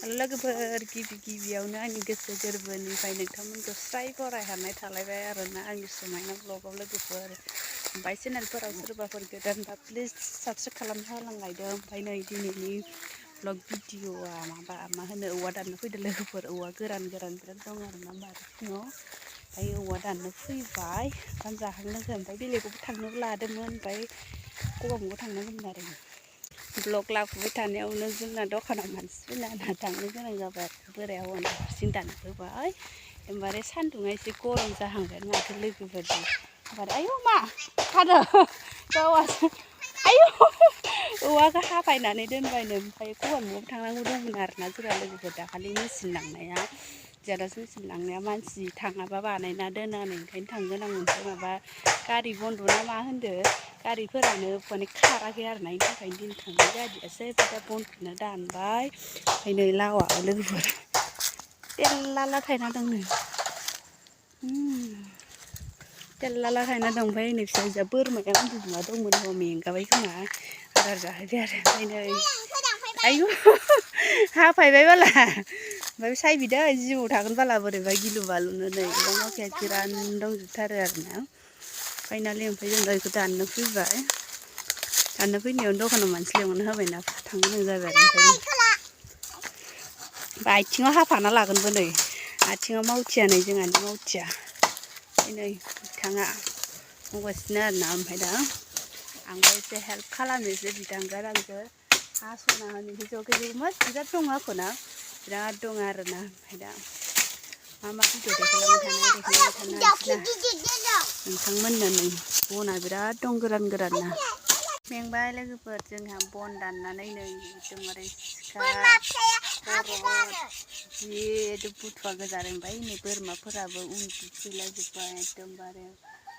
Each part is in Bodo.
लोगोफोर गिबियावनो आंनि गोसो गोरबोनिफ्राय नोंथांमोनखौ स्राय बरायहरनाय थालायबाय आरोना आंनि समायना ब्लगाव लोगोफोर ओमफ्राय चेनेलफोराव सोरबाफोर गोदानबा प्लिज साबस्क्राइब खालामना होलांलायदो ओमफ्राय नै दिनैनि ब्लग भिडिअआ मा होनो औवा दाननो फैदों लोगोफोर औवा गोरान बिराद दं आरोना बारिथिङाव ओमफ्राय औवा दाननो फैबाय ओंखाम जाहांनोखो ओमफ्राय बेलेगावबो थांनोबो लादोंमोन ओमफ्राय गगामुगाव थांनांगौमोन आरो ब्लग लाफुबाय थानायावनो जोंना दखानाव मानसि फैना थांनो गोनां जाबाय बोराया हौवानि हारसिं दाननो होबाय एमबारे सान्दुङा एसे गरम जाहांबाय माथो लोगोफोर ओमफ्राय आयौ मा हादो गावासो आयौ औवाखौ हाफायनानै दोनबायनो ओमफ्राय गगामुगाव थांनांगौ दंमोन आरोना जोंहा लोगोफोर दाखालि मेचिन लांनाया जेराव मेचिन लांनाया मानसि थाङाबा बानायना दोनानो ओंखायनो थांगोन आं ओमफ्राय माबा गारि बन्द' ना मा होनदो गारिफोरानो माने खाराखै आरोना बेनि थाखायनो दिन थांनाय जादियासै दा बन्द'खौनो दानबाय ओमफ्राय नै लावाबो लोगोफोर तेल्ला थायना दं नै तेल्ला थायना दं ओमफ्राय नै फिसा बोरमाया उन्दुना दंमोन मेंगाबाय खोमा आदार जाहोदो आरो ओमफ्राय नै आयु हाफायबाय बाला ओमफ्राय सायबिदो जिउआव थागोन बाला बोरैबा गिलु बालुनो नै गोबां माखाया तिरान दंजोबथारो आरोना फाइनालि ओमफ्राय जों दा बेखौ दाननो फैबाय दाननो फैनायावनो दखानाव मानसि लेंहरना होबायना थांनो गोनां जाबाय आरो ओमफ्राय आथिङाव हाफाना लागोनबो नै आथिङाव मावथिया नै जोंहानि मावथिया नै बिथाङा मावगासिनो आरोना ओमफ्राय दा आंबो एसे हेल्प खालामनोसै बिदांगो आंगो हास'ना होनोसै ज'खौ मस्त बिराद दं आखना बिराद दं आरोना ओमफ्राय दा मा भिडिअ देखायलांबाय थानो नोंथांमोननो नै बना बिराद दं गोरान गोरानना मेंबाय लोगोफोर जोंहा बन दाननानै नै एकदमबारे सिखा खर' जि बुथुवा गोजा ओमफ्राय नै बोरमाफोराबो उन्दुफैलाजोब्बाय एकदमबारे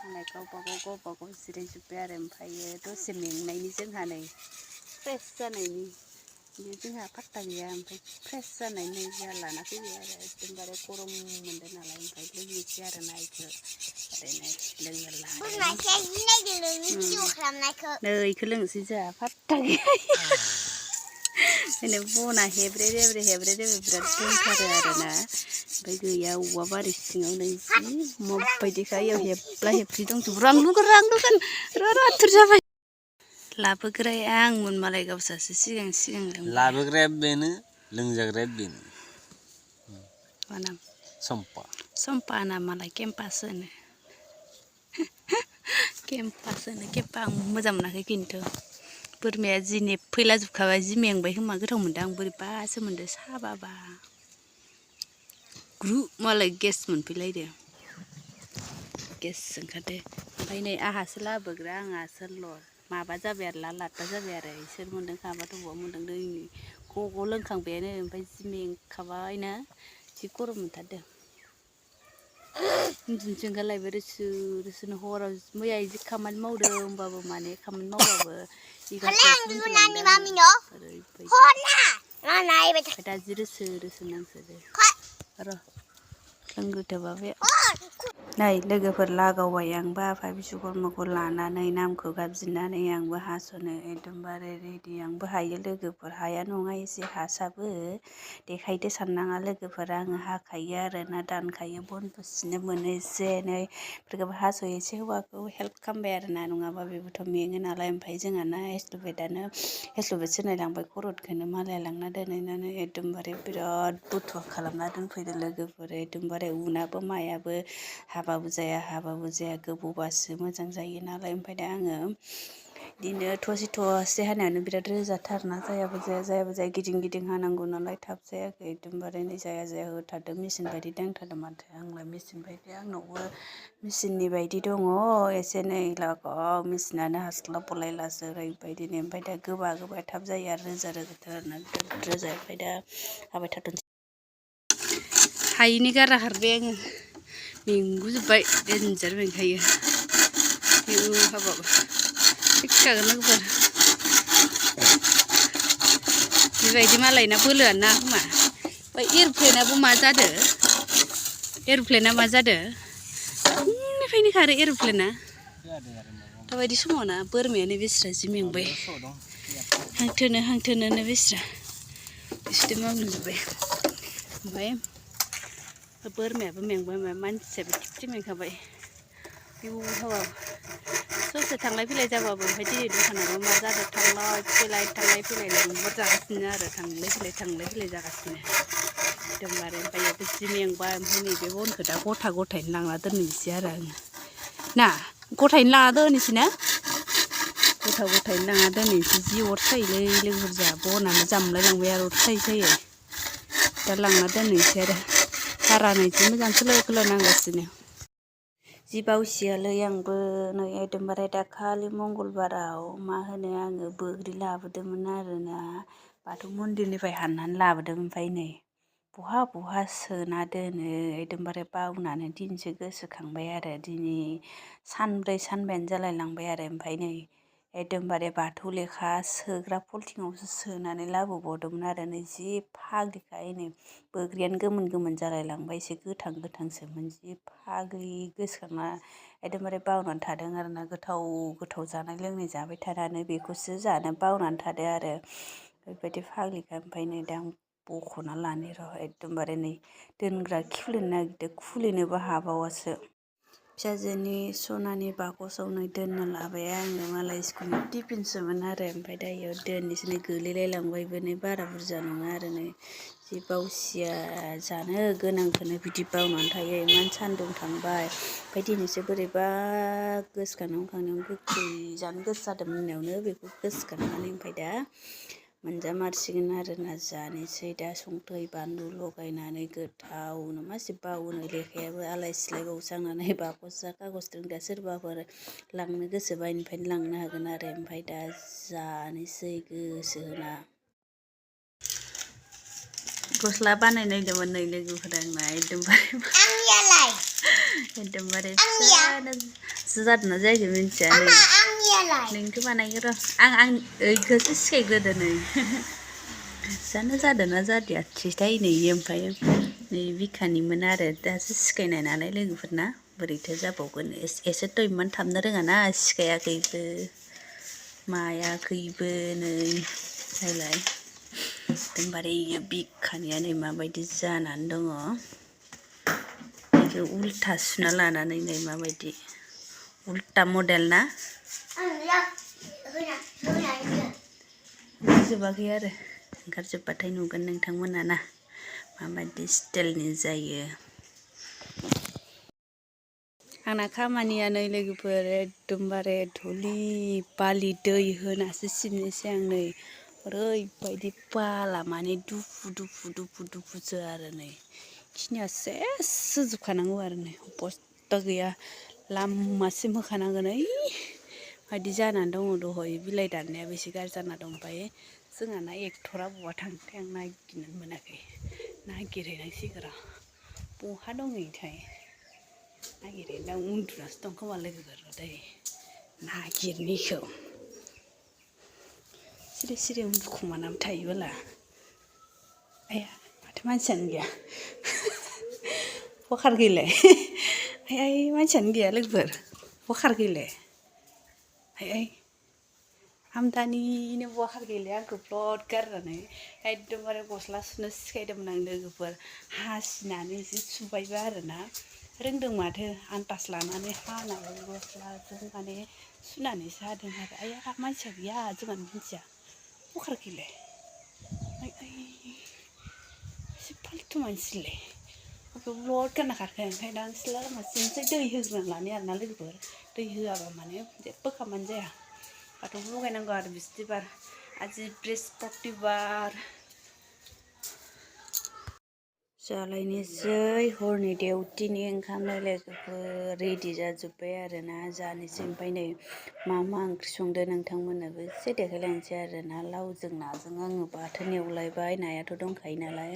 मालाय गावबागाव जिरायजोब्बाय आरो ओमफ्रायो दसे मेंनायनि जोंहा नै फ्रेस जानायनि बे जोंहा पात्ता गैया ओमफ्राय फ्रेस जानायनि नै जोंहा लाना फैबाय आरो एकदमबारे गरम मोनदों नालाय ओमफ्राय लोंनोसै आरोना बेखौ ओरैनो नै बेखौ लोंनोसै जोंहा पात्ता गैया ओंखायनो बना हेब्रे देब्रे बिराद दंथारो आरोना ओमफ्राय गैया औवा बारि सिङाव नै जि माबायदिखा इयाव हेबला हेबलि दंजोबो रांलुगोन राथुर जाबाय लाबोग्राया आंमोन मालाय गावसासो सिगां लाबोग्राया बेनो लोंजाग्राया बेनो मा नाम सम्पा नाम मालाय केम्पास होनो केम्पा आं मोजां मोनाखै खिन्थु बोरमाया जि फैलाजोबखाबाय जि मेंबाय खोमा गोथाव मोनदों आं बोरैबासो मोनदों साबाबा ग्रु मालाय गेस मोनफैलायदो गेस ओंखारदो ओमफ्राय नै आंहासो लाबोग्रा आंहासो लर माबा जाबाय आरो लाथा जाबाय आरो इसोर मोनदों खाबाथ' बबाव मोनदों दैनि गग' लोंखांबायानो ओमफ्राय जि मेंखाबायना जि गरम मोनथारदों उन्दुनोसो ओंखारलायबाय रोसोनो हराव मैया जि खामानि मावदों होमबाबो माने खामानि मावबाबो 11थायावसो उन्दुलांदों ओमफ्राय दा जि रोसो नांसोदो र' लोंग्रोथोबा बे नै लोगोफोर लागावबाय आंबो आफा बिश्वकर्माखौ लानानै नामखौ गाबज्रिनानै आंबो हास'नो एकदमबारे रेडि आंबो हायो लोगोफोर हाया नङा एसे हासाबो देखायदो साननाङा लोगोफोर आङो हाखायो आरोना दानखायो बनबो सिनो मोनो एसे एनै फोरखौबो हास'यो एसे हौवाखौ हेल्प खालामबाय आरोना नङाबा बेबोथ' मेङो नालाय ओमफ्राय जोंहाना हेस्लुबेट सोनायलांबाय खर'खौनो मालाया लांना दोनहैनानै एकदमबारे बिराद बुथुवा खालामना दोनफैदो लोगोफोर एकदमबारे उनाबो मायाबो हाबाबो जाया गोबौबासो मोजां जायो नालाय ओमफ्राय दा आङो बिदिनो थसे हानायानो बिराद रोजाथारना जायाबो जाया गिदिं हानांगौ नालाय थाब जायाखै एकदमबारे नै जाया होथारदों मेचिन बायदि दांथारदों माथो आंलाय मेचिन बायदि आंनावबो मेचिननि बायदि दङ एसे नै लागाव मेचिनानो हास्लाबलायलासो ओरैबायदिनो ओमफ्राय दा गोबा थाब जायो आरो रोजाथार आरोना बिराद रोजा ओमफ्राय दा हाबाय थाथोंसै हायिनि गारा हारबाय आङो मेंगुजोब्बाय देनजार मेंखायो हाबाबो थिगखागोन लोगोफोर बेबायदि मालायना बोलोआनो ना खोमा ओमफ्राय एर'प्लेनाबो मा जादो फुंनिफ्रायनो खारो एर'प्लेना दाबायदि समाव ना बोरमायानो बेस्रा जि मेंबाय हांथोनो बेस्रा इसे मावजोब्बाय ओमफ्राय बोरमायाबो मेंबाय मानसियाबो थिगसे मेंखाबाय बेव ससे थांलाय फैलाय जाबाबो ओमफ्राय दिनै दखानाबो मा जादों थांलाय फैलाय लेंहर जागासिनो आरो थांलाय फैलाय जागासिनो एकदमबारे ओमफ्राय जि मेंबाय ओमफ्राय नैबे बनखौ दा गथायैनो लांना दोनहैनोसै आरो आङो ना गथायैनो लाना दोनहैनोसै ना गथायैनो लाना दोनहैनोसै जि अर सायोलै लोगोफोर जोंहा बनानो जामलाय लांबाय आरो अर सायै दा लांना दोनहैनोसै आरो बारानो जि मोजां खोलो नांगासिनो जि बावसियालै आंबो नै एकदमबारे दाखालि मंगलबाराव मा होनो आङो बोग्रि लाबोदोंमोन आरोना बाथौ मन्दिरनिफ्राय हाननानै लाबोदों ओमफ्राय नै बहा सोना दोनो एकदमबारे बावनानै दिनैसो गोसोखांबाय आरो दिनै सानब्रै सानबायानो जालाय लांबाय आरो ओमफ्राय नै एकदमबारे बाथौ लेखा सोग्रा पलिथिनावसो सोनानै लाबोबावदोंमोन आरो नै जि फाग्लिखाय नै बोग्रियानो गोमोन जालाय लांबाय एसे गोथांसोमोन जि फाग्लि गोसोखांना एकदमबारे बावनानै थादों आरोना गोथाव जानाय लोंनाय जाबाय थानानै बेखौसो जानो बावनानै थादों आरो बेबायदि फाग्लिखा ओमफ्राय नै दा आं बख'ना लानो र' एकदमबारे नै दोनग्रा खुलिनो नागिरदों खुलिनोबो हाबावासो फिसाजोनि सनानि बाकसाव नै दोननो लाबाय आङो मालाय स्कुलनि टिफिनसोमोन आरो ओमफ्राय दा इयाव दोननोसै नै गोलैलायलांबायबो नै बारा बुरजा नङा आरो नै जि बावसिया जानो गोनांखौनो बिदि बावनानै थायो इमान सान्दुं थांबाय ओमफ्राय दिनैसो बोरैबा गोसोखांनायावनो गोखै जानो गोसो जादों मोनायावनो बेखौ गोसोखांनानै ओमफ्राय दा मोनजामारसिगोन आरोना जानोसै दा संख्रि बानलु लगायनानै गोथावनो मासे बावनो लेखायाबो आलाय सिलाय बावसो आंना बाकसा कागज दोनग्रा सोरबाफोर लांनो गोसोबा इनिफ्रायनो लांनो हागोन आरो ओमफ्राय दा जानोसै गोसो होना गस्ला बानायनायदोंमोन नै लोगोफोरा आंना एकदमबारे फिसासो जादोंना जायाखै मिन्थिया नोंथ' बानायगोन र' आं ओइखौसो सिखायग्रोदो नै जानो जादोंना जादियासैथाय नै ओमफ्राय नै बिखानिमोन आरो दासो सिखायनाय नालाय लोगोफोरना बोरैथो जाबावगोन एसेथ' इमान थाबनो रोङाना सिखायाखैबो मायाखैबो नै नायलाय एकदमबारे बिखानिया नै माबायदि जानानै दङ बेखौ उल्था सुना लानानै नै माबायदि उल्टा मडेल ना ओंखारजोबाखै आरो ओंखारजोब्बाथाय नुगोन नोंथांमोना ना माबायदि स्टाइलनि जायो आंना खामानिया नै लोगोफोर एकदमबारे धुलि बालि दै होनासो सिबनोसै आं नै ओरैबायदि बाला माने दुफुसो आरो नै खिनिया सेस सुजोबखानांगौ आरो नै अबस्था गैया लामासिम होखानांगोन बायदि जानानै दङ दहय बिलाइ दाननायाबो एसे गाज्रि जाना दं ओमफ्राय जोंहाना एक्टरा बहा थांखोथाय आं नागिरनो मोनाखै नागिरहैनांसिगोन र' बहा दंहैयोथाय नागिरहैनो दा उन्दुनासो दं खोमा लोगोफोर दै नागिरनिखौ सिरि उन्दुखुमानानै थायोबोला आया माथो मानसियानो गैया बहा खारखो आइ मानसियानो गैया लोगोफोर बहा खारखो आइ हामदानिनो बहा खारखो आंखौ ब्लद गारनानै एकदमबारे गस्ला सुनो सिखायदोंमोन आं लोगोफोर हासिनानै एसे सुबायबो आरोना रोंदों माथो आन्दाज लानानै हानानै गस्लाजों माने सुनानैसो हादों आरो आइया मानसिया गैया जोंहानो मानसिया बहा खारखो आइ एसे फाल्थु मानसिलै बबेयाव ब्लद गारना खारखो ओमफ्राय दा सिथ्ला लामासिमसो दै होग्रोना लानो आरोना लोगोफोर दै होआबा माने जेबो खामानि जाया बाथौखौ लगायनांगौ आरो बिस्थिबार आजि बृहस्पतिबार जालायनोसै हरनि देउटिनि ओंखाम लोगोफोर रेडि जाजोब्बाय आरोना जानोसै ओमफ्राय नै मा ओंख्रि संदो नोंथांमोननोबो एसे देखायलायनोसै आरोना लावजों नाजों आङो बाथोन एवलायबाय नायाथ' दंखायो नालाय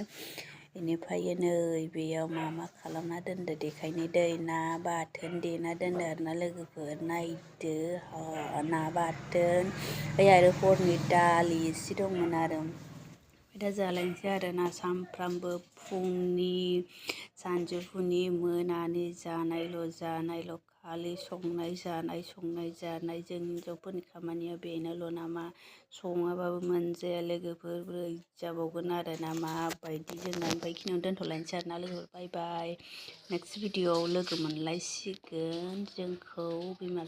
बेनिफ्राय नै बेयाव मा खालामना दोनदो देखायनो दै ना बाथोन देना दोनदो आरोना लोगोफोर नायदो ना बाथोन ओमफ्राय आरो हरनि दालि एसे दंमोन आरो दा जालायनोसै आरोना सामफ्रामबो फुंनि सानजौफुनि मोनानि जानायल' खालि संनाय जानाय जों हिनजावफोरनि खामानिया बेनोल' नामा सङाबाबो मोनजाया लोगोफोर बोरै जाबावगोन आरो ना माबायदि जोंना ओमफ्राय बेखिनियावनो दोनथ'लायनोसै आरो ना लोगोफोर बाय बाय नेक्स्ट भिडिअआव लोगो मोनलायसिगोन जोंखौ बिमा